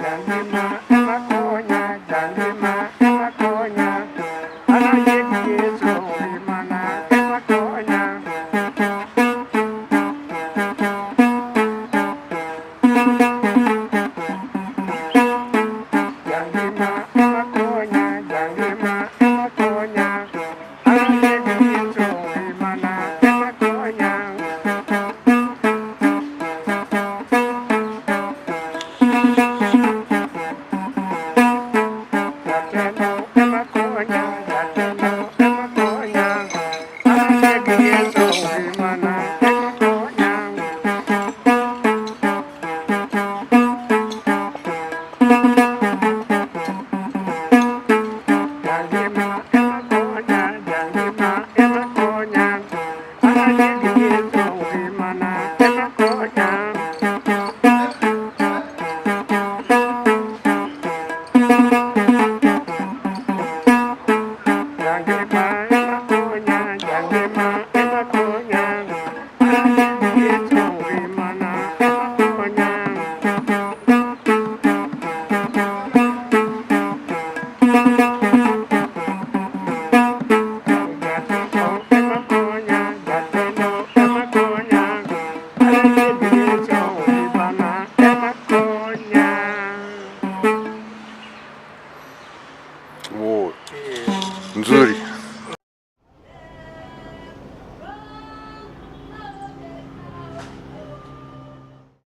Jangima ema konya, jangima ema konya. Anayie gi Yesu, ngimana ema konya. Jangima ema konya, jangima ema konya. Anayie gi Yesu, ngimana ema konya. Jatelo ema konya, jatelo ema konya. Anayie gi Yesu, ngimana ema konya. Jangima ema konya, jangima ema konya. Anayie gi Yesu, ngimana ema konya. Jangima ema konya, jangima ema konya. Anayie gi Yesu, ngimana ema konya. Jatelo ema konya, jatelo ema konya. Anayie gi Yesu, ngimana ema konya. Wo. Nzuri.